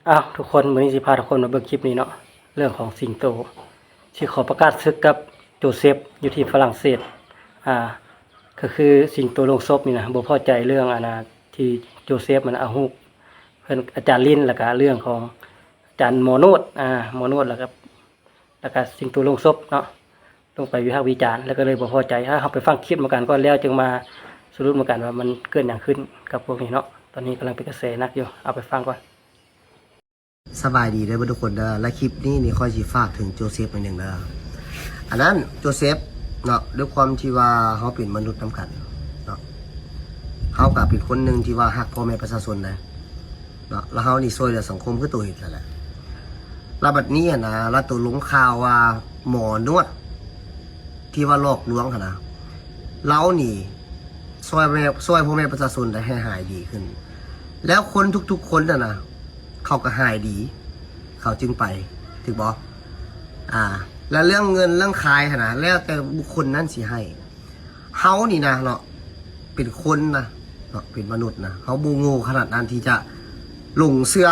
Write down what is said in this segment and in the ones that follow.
ອ້າວ ທຸກຄົນ ມື້ນີ້ຊິພາທຸກຄົນມາເບິ່ງຄລິບນີ້ເນາະ ເລື່ອງຂອງສິງໂຕທີ່ຂໍປະກາດສຶກກັບໂຈເຊັບຢູ່ທີ່ຝຣັ່ງເສດ. ອ່າ ກໍຄືສິງໂຕລົງສົບນີ້ນະ ບໍ່ພໍໃຈເລື່ອງ ອັນນະ ທີ່ໂຈເຊັບມັນເອົາຮູບເພິ່ນ ອາຈານລິນ ແລ້ວກະເລື່ອງຂອງອາຈານໝໍໂນດ ອ່າ ໝໍໂນດ ແລ້ວກະ ແລ້ວກະສິງໂຕລົງສົບເນາະ ລົງໄປວິພາກວິຈານ ແລ້ວກໍເລີຍບໍ່ພໍໃຈ. ເຮົາໄປຟັງຄລິບນຳກັນກ່ອນ ແລ້ວຈຶ່ງມາສະຫຼຸບນຳກັນວ່າມັນເກີດຫຍັງຂຶ້ນກັບພວກນີ້ເນາະ. ຕອນນີ້ກຳລັງເປັນກະແສໜັກຢູ່ ເອົາໄປຟັງກ່ອນ. ສະບາຍດີເດີເບິດທຸກຄົນເດີ ແລະ ຄລິບນີ້ນີ້ຂ້ອຍຊິຝາກເຖິງໂຈເຊັບໜ້ອຍໜຶ່ງເດີ. ອັນນັ້ນ ໂຈເຊັບເນາະ ດ້ວຍຄວາມທີ່ວ່າເຮົາເປັນມະນຸດນຳກັນເນາະ ເຮົາກໍເປັນຄົນໜຶ່ງທີ່ວ່າຮັກພໍ່ແມ່ປະຊາຊົນເດ້ ເນາະ ແລ້ວເຮົານີ້ຊ່ວຍເຫຼືອສັງຄົມຄືໂຕເຮັດນັ້ນແຫຼະ. ແລ້ວບັດນີ້ຫັ້ນນະ ແລ້ວໂຕລົງຂ່າວວ່າໝໍນວດທີ່ວ່າຫຼອກລວງຫັ້ນນະ ລາວນີ້ຊ່ວຍແມ່ ຊ່ວຍພໍ່ແມ່ປະຊາຊົນໄດ້ໃຫ້ຫາຍດີຂຶ້ນ ແລ້ວຄົນທຸກໆຄົນຫັ້ນນະ ເຂົາກໍຫາຍດີ ເຂົາຈຶ່ງໄປ ຖືກບໍ່? ອ່າ ແລ້ວເລື່ອງເງິນເລື່ອງຄາຍຫັ້ນນະ ແລ້ວແຕ່ບຸກຄົນນັ້ນຊິໃຫ້. ເຮົານີ້ນະເນາະ ເປັນຄົນນະເນາະ ເປັນມະນຸດນະ ເຮົາບໍ່ໂງ່ຂະໜາດນັ້ນທີ່ຈະຫຼົງເຊື່ອ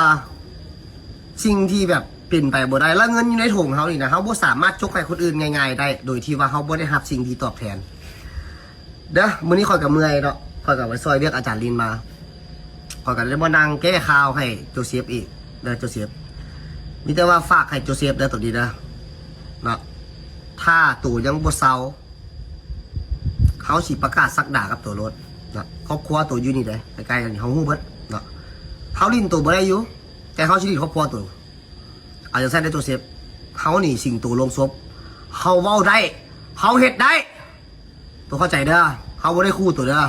ສິ່ງທີ່ແບບເປັນໄປບໍ່ໄດ້. ແລ້ວເງິນຢູ່ໃນຖົງເຮົານີ້ນະ ເຮົາບໍ່ສາມາດຈົກໃຫ້ຄົນອື່ນງ່າຍໆໄດ້ ໂດຍທີ່ວ່າເຮົາບໍ່ໄດ້ຮັບສິ່ງທີ່ຕອບແທນເດີ. ມື້ນີ້ຂ້ອຍກໍເມື່ອຍເນາະ ຂ້ອຍກໍໄປຊ່ອຍວຽກອາຈານລິນມາ ຂ້ອຍກໍໄດ້ມານັ່ງແກ້ຂ່າວໃຫ້ໂຈເຊັບອີກເດີ. ໂຈເຊັບ ມີແຕ່ວ່າຝາກໃຫ້ໂຈເຊັບເດີ ໂຕນີ້ເດີເນາະ ຖ້າໂຕຍັງບໍ່ເຊົາ ເຮົາຊິປະກາດສັກດາກັບໂຕໂລດເນາະ. ຄອບຄົວໂຕຢູ່ນີ້ເດ້ ໃກ້ໆນີ້ ເຮົາຮູ້ເບິດເນາະ. ເຮົາຫຼິ້ນໂຕບໍ່ໄດ້ຢູ່ ແຕ່ເຮົາຊິຫຼິ້ນຄອບຄົວໂຕ. ເອົາຈັ່ງຊັ້ນເດ້ໂຈເຊັບ ເຮົານີ້ສິງໂຕລົງສົບ ເຮົາເວົ້າໄດ້ ເຮົາເຮັດໄດ້ ໂຕເຂົ້າໃຈເດີ. ເຮົາບໍ່ໄດ້ຂູ່ໂຕເດີ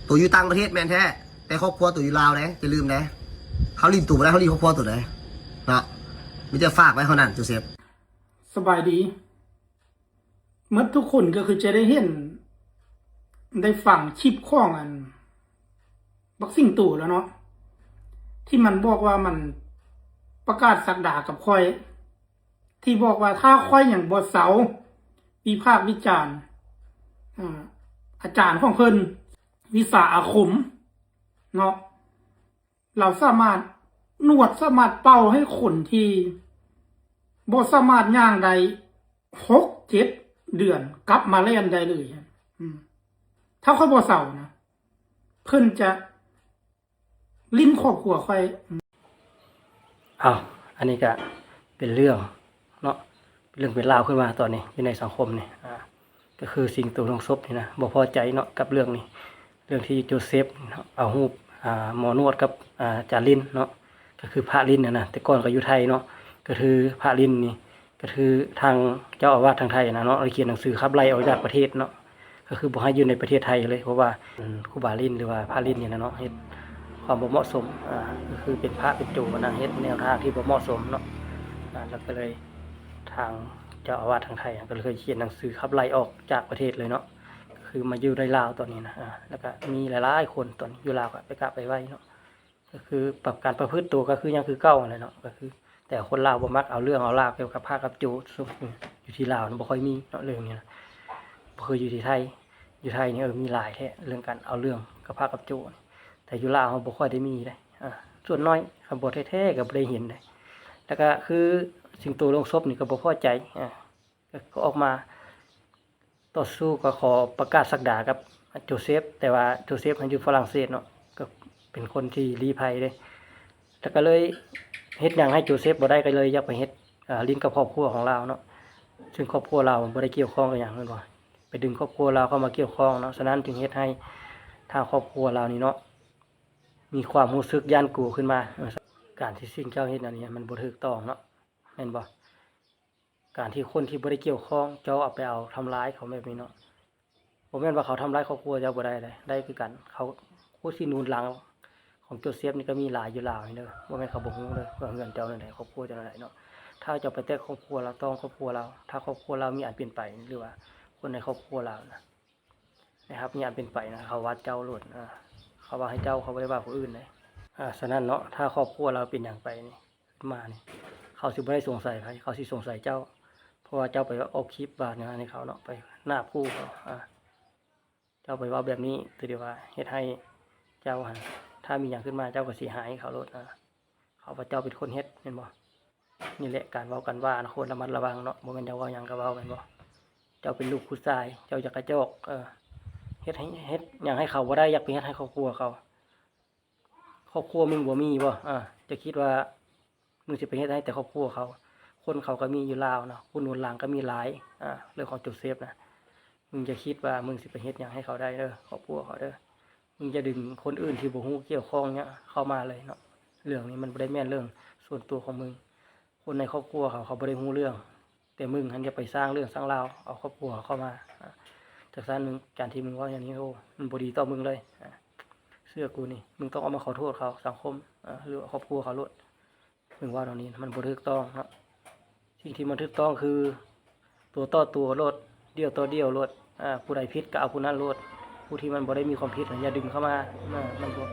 ໂຕຢູ່ຕ່າງປະເທດແມ່ນແທ້ ແຕ່ຄອບຄົວໂຕຢູ່ລາວເດ້ ຢ່າລືມເດ້. ເຮົາຫຼິ້ນໂຕບໍ່ໄດ້ ເຮົາຫຼິ້ນຄອບຄົວໂຕໄດ້ເນາະ. ມີແຕ່ຝາກໄວ້ເທົ່ານັ້ນ ໂຈເຊັບ. ສະບາຍດີ ໝົດທຸກຄົນກໍຄືຈະໄດ້ເຫັນ ໄດ້ຟັງຄລິບຂອງອັນ ບັກສິງໂຕແລ້ວເນາະ ທີ່ມັນບອກວ່າມັນປະກາດສັກດາກັບຂ້ອຍ ທີ່ບອກວ່າຖ້າຂ້ອຍຍັງບໍ່ເຊົາວິພາກວິຈານ ອາ ອາຈານຂອງເພິ່ນ ວິຊາອາຄົມເນາະ ລາວສາມາດນວດ ສາມາດເປົ່າໃຫ້ຄົນທີ່ບໍ່ສາມາດຍ່າງໄດ້ຫົກເຈັດເດືອນ ກັບມາແລ່ນໄດ້ເລີຍ. ອືມ ຖ້າຂ້ອຍບໍ່ເຊົານະ ເພິ່ນຈະຫຼິ້ນຄອບຄົວຂ້ອຍ. ອ້າວ ອັນນີ້ກະເປັນເລື່ອງເນາະ ເປັນເລື່ອງເປັນລາວຂຶ້ນມາຕອນນີ້ ຢູ່ໃນສັງຄົມນີ້ ອ່າ ກໍຄືສິງໂຕລົງສົບນີ້ນະ ບໍ່ພໍໃຈເນາະກັບເລື່ອງນີ້ ເລື່ອງທີ່ໂຈເຊັບເອົາຮູບ ອ່າ ໝໍນວດກັບ ອ່າ ອາຈານລິນເນາະ ກໍຄືພະລິນຫັ້ນນະ. ແຕ່ກ່ອນກໍຢູ່ໄທເນາະ ກໍຄືພະລິນນີ້ ກໍຄືທາງເຈົ້າອາວາດທາງໄທນະເນາະ ໄດ້ຂຽນໜັງສືຂັບໄລ່ອອກຈາກປະເທດເນາະ ກໍຄືບໍ່ໃຫ້ຢູ່ໃນປະເທດໄທເລີຍ ເພາະວ່າ ອືມ ຄູບາລິນ ຫຼືວ່າພະລິນນີ້ນະເນາະ ເຮັດຄວາມບໍ່ເໝາະສົມ ອ່າ ກໍຄືເປັນພະເປັນໂຈນະ ເຮັດແນວທາງທີ່ບໍ່ເໝາະສົມເນາະ ອ່າ ແລ້ວກໍເລີຍທາງເຈົ້າອາວາດທາງໄທກໍເລີຍຂຽນໜັງສືຂັບໄລ່ອອກຈາກປະເທດເລີຍເນາະ ກໍຄືມາຢູ່ໃນລາວຕອນນີ້ນະ ອ່າ ແລ້ວກໍມີຫຼາຍໆຄົນຕອນຢູ່ລາວກໍໄປກາບໄປໄຫວ້ເນາະ ກໍຄືປະ ການປະພຶດຕົວກໍຄືຍັງຄືເກົ່າຫັ້ນແຫຼະເນາະ ກໍຄື ແຕ່ຄົນລາວບໍ່ມັກເອົາເລື່ອງເອົາລາວກ່ຽວກັບພະກັບໂຈ ຢູ່ທີ່ລາວນະ ບໍ່ຄ່ອຍມີເນາະເລື່ອງນີ້ນະ ບໍ່ຄືຢູ່ທີ່ໄທ. ຢູ່ໄທນີ້ ເອີ ມີຫຼາຍແທ້ເລື່ອງການເອົາເລື່ອງກັບພະກັບໂຈ ແຕ່ຢູ່ລາວເຮົາບໍ່ຄ່ອຍໄດ້ມີເດ້ ອາ ສ່ວນໜ້ອຍ ຄັນບໍ່ແທ້ໆກໍບໍ່ໄດ້ເຫັນເດ້. ແລ້ວກໍຄືສິງໂຕລົງສົບນີ້ກໍບໍ່ພໍໃຈ ອາ ກໍອອກມາ ຕໍ່ສູ້ກໍຂໍປະກາດສັກດາກັບໂຈເຊັບ ແຕ່ວ່າໂຈເຊັບຫັ້ນຢູ່ຝຣັ່ງເສດເນາະ ກໍເປັນຄົນທີ່ລີ້ໄພເດ້ ແລ້ວກໍເລີຍເຮັດຫຍັງໃຫ້ໂຈເຊັບບໍ່ໄດ້ ກໍເລີຍຢາກໄປເຮັດ ເອີ ຫຼິ້ນກັບຄອບຄົວຂອງລາວເນາະ ຊຶ່ງຄອບຄົວລາວບໍ່ໄດ້ກ່ຽວຂ້ອງກັບຫຍັງ ແມ່ນບໍ່? ໄປດຶງຄອບຄົວລາວເຂົ້າມາກ່ຽວຂ້ອງເນາະ ສະນັ້ນຈຶ່ງເຮັດໃຫ້ທາງຄອບຄົວລາວນີ້ເນາະ ມີຄວາມຮູ້ສຶກຢ້ານກົວຂຶ້ນມາ ເອີ ການທີ່ສິ່ງເຈົ້າເຮັດອັນນີ້ມັນບໍ່ຖືກຕ້ອງເນາະ ແມ່ນບໍ່? ການທີ່ຄົນທີ່ບໍ່ໄດ້ກ່ຽວຂ້ອງ ເຈົ້າເອົາໄປເອົາທຳລາຍເຂົາແບບນີ້ເນາະ ບໍ່ແມ່ນວ່າເຂົາທຳລາຍຄອບຄົວເຈົ້າບໍ່ໄດ້ເດ້ ໄດ້ຄືກັນ ເຂົາ ຜູ້ທີ່ໜູນຫຼັງຂອງໂຈເຊັບນີ້ກໍມີຫຼາຍຢູ່ລາວນີ້ເດີ ບໍ່ແມ່ນເຂົາບໍ່ຮູ້ເດີ ວ່າເຮືອນເຈົ້າແນວໃດ ຄອບຄົວເຈົ້າແນວໃດເນາະ. ຖ້າເຈົ້າໄປແຕະຄອບຄົວລາວ ຕ້ອງຄອບຄົວລາວ ຖ້າຄອບຄົວລາວມີອັນເປັນໄປ ຫຼືວ່າຄົນໃນຄອບຄົວລາວນະ ໄດ້ຮັບມີອັນເປັນໄປນະ ເຂົາວ່າເຈົ້າໂລດ ເຂົາວ່າໃຫ້ເຈົ້າ ເຂົາບໍ່ໄດ້ວ່າຜູ້ອື່ນເດ້. ອາ ສະນັ້ນເນາະ ຖ້າຄອບຄົວລາວເປັນຫຍັງໄປນີ້ ຂຶ້ນມານີ້ ເຂົາຊິບໍ່ໄດ້ສົງໄສໃຜ ເຂົາຊິສົງໄສເຈົ້າ ເພາະວ່າເຈົ້າໄປອອກຄລິບວ່າແນວນັ້ນໃຫ້ເຂົາເນາະ ໄປນາບຂູ່ເຂົາ ອາ ເຈົ້າໄປເວົ້າແບບນີ້ ຖືໄດ້ວ່າເຮັດໃຫ້ເຈົ້າຫັ້ນ ຖ້າມີຫຍັງຂຶ້ນມາ ເຈົ້າກໍເສຍຫາຍໃຫ້ເຂົາໂລດ ອາ ເພາະວ່າເຈົ້າເປັນຄົນເຮັດແມ່ນບໍ່? ນີ້ແຫຼະ ການເວົ້າການວ່ານະ ຄວນລະມັດລະວັງເນາະ, ບໍ່ແມ່ນຢາກເວົ້າຫຍັງກໍເວົ້າແມ່ນບໍ່? ເຈົ້າເປັນລູກຜູ້ຊາຍ ເຈົ້າຢ່າກະຈອກ ເອີ ເຮັດໃຫ້ ເຮັດຫຍັງໃຫ້ເຂົາບໍ່ໄດ້ ຢາກໄປເຮັດໃຫ້ຄອບຄົວເຂົາ. ຄອບຄົວມຶງບໍ່ມີບໍ່? ອາ ເຈົ້າຄິດວ່າມຶງຊິໄປເຮັດໃຫ້ແຕ່ຄອບຄົວເຂົາ? ຄົນເຂົາກໍມີຢູ່ລາວເນາະ, ຄົນໜູນຫຼັງກໍມີຫຼາຍ. ອາ ເລື່ອງຂອງໂຈເຊບນະ ມຶງຢ່າຄິດວ່າມຶງຊິໄປເຮັດຫຍັງໃຫ້ເຂົາໄດ້ເດີ ຄອບຄົວເຂົາເດີ. ມຶງຢ່າດຶງຄົນອື່ນທີ່ບໍ່ຮູ້ກ່ຽວຂ້ອງຫຍັງເຂົ້າມາເລີຍເນາະ. ເລື່ອງນີ້ມັນບໍ່ໄດ້ແມ່ນເລື່ອງສ່ວນຕົວຂອງມຶງ. ຄົນໃນຄອບຄົວເຂົາ ເຂົາບໍ່ໄດ້ຮູ້ເລື່ອງ, ແຕ່ມຶງຫັ້ນຢ່າໄປສ້າງເລື່ອງສ້າງລາວເອົາຄອບຄົວເຂົາເຂົ້າມາ. ອາ ຈັ່ງຊັ້ນ ການທີ່ມຶງເວົ້າຢ່າງນີ້ ໂອ້ ມັນບໍ່ດີຕໍ່ມຶງເລີຍ. ອາ ເຊື່ອກູນີ້ ມຶງຕ້ອງອອກມາຂໍໂທດເຂົາ ສັງຄົມ ອາ ຫຼືວ່າຄອບຄົວເຂົາໂລດ. ເບິ່ງວ່າແນວນີ້ມັນບໍ່ຖືກຕ້ອງເນາະ. ສິ່ງທີ່ມັນຖືກຕ້ອງຄືຕົວຕໍ່ຕົວໂລດ, ດຽວຕໍ່ດຽວໂລດ. ອາ ຜູ້ໃດຜິດກໍເອົາຜູ້ນັ້ນໂລດ, ຜູ້ທີ່ມັນບໍ່ໄດ້ມີຄວາມຜິດນະຢ່າດຶງເຂົ້າມາ. ອາ ມັນບໍ່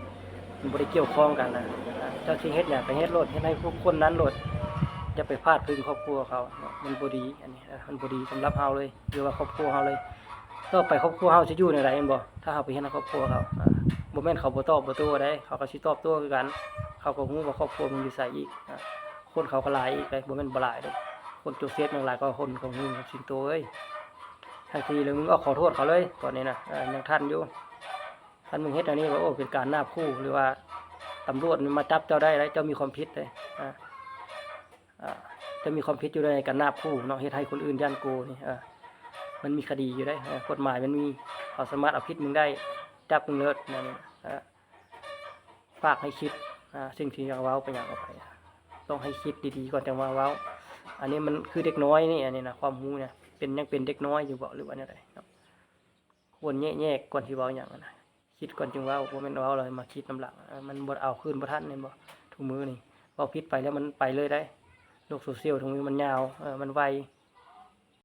ມັນບໍ່ໄດ້ກ່ຽວຂ້ອງກັນນະ. ອາ ເຈົ້າຊິເຮັດຫຍັງກໍເຮັດໂລດ, ເຮັດໃຫ້ຄົນນັ້ນໂລດ, ຢ່າໄປພາດພິງຄອບຄົວເຂົາເນາະ. ມັນບໍ່ດີ ອັນນີ້ ອາ ມັນບໍ່ດີສຳລັບເຮົາເລີຍ ຫຼືວ່າຄອບຄົວເຮົາເລີຍ. ຕໍ່ໄປຄອບຄົວເຮົາຊິຢູ່ແນວໃດແມ່ນບໍ່? ຖ້າເຮົາໄປເຮັດໃຫ້ຄອບຄົວເຂົາ ອາ ບໍ່ແມ່ນເຂົາບໍ່ຕອບບໍ່ໂຕ້ໃດ, ເຂົາກໍຊິຕອບໂຕ້ຄືກັນ. ເຂົາກໍຮູ້ວ່າຄອບຄົວມັນຢູ່ໃສອີກ. ອາ ຄົນເຂົາກໍຫຼາຍອີກເດ້, ບໍ່ແມ່ນບໍ່ຫຼາຍເດ້. ຄົນໂຈເຊບຍັງຫຼາຍກວ່າຄົນຂອງມຶງ ສິງໂຕເອີຍ. ທັງທີ່ແລ້ວມຶງອອກຂໍໂທດເຂົາເລີຍຕອນນີ້ນະ, ອາ ຍັງທັນຢູ່. ຄັນມຶງເຮັດອັນນີ້ວ່າ ໂອ້ ເປັນການນາບຂູ່ ຫຼືວ່າຕຳຫຼວດມາຈັບເຈົ້າໄດ້ ແລ້ວເຈົ້າມີຄວາມຜິດເດ້. ອາ ອາ ເຈົ້າມີຄວາມຜິດຢູ່ໃນການນາບຂູ່ເນາະ, ເຮັດໃຫ້ຄົນອື່ນຢ້ານກົວນີ້. ອາ ມັນມີຄະດີຢູ່ເດ້, ເອີ ກົດໝາຍມັນມີ, ເຂົາສາມາດເອົາຜິດມຶງໄດ້, ຈັບມຶງເລີດ. ນັ້ນ ອາ ຝາກໃຫ້ຄິດ ອາ ສິ່ງທີ່ຢາກເວົ້າໄປຫຍັງອອກໄປ ຕ້ອງໃຫ້ຄິດດີໆກ່ອນຈັ່ງມາເວົ້າ. ອັນນີ້ມັນຄືເດັກນ້ອຍນີ້ ອັນນີ້ນະ ຄວາມຮູ້ນະ ເປັນ ຍັງເປັນເດັກນ້ອຍຢູ່ບໍ່ ຫຼືວ່າແນວໃດເນາະ? ຄວນແຍກໆກ່ອນຊິເວົ້າຫຍັງນະ, ຄິດກ່ອນຈຶ່ງເວົ້າ, ບໍ່ແມ່ນເວົ້າແລ້ວມາຄິດນຳຫຼັງ. ເອີ ມັນບໍ່ ເອົາຄືນບໍ່ທັນແມ່ນບໍ່? ທຸກມື້ນີ້ເວົ້າຜິດໄປແລ້ວມັນໄປເລີຍໄດ໋. ໂລກໂຊຊຽວທຸກມື້ມັນຍາວ, ເອີ ມັນໄວ.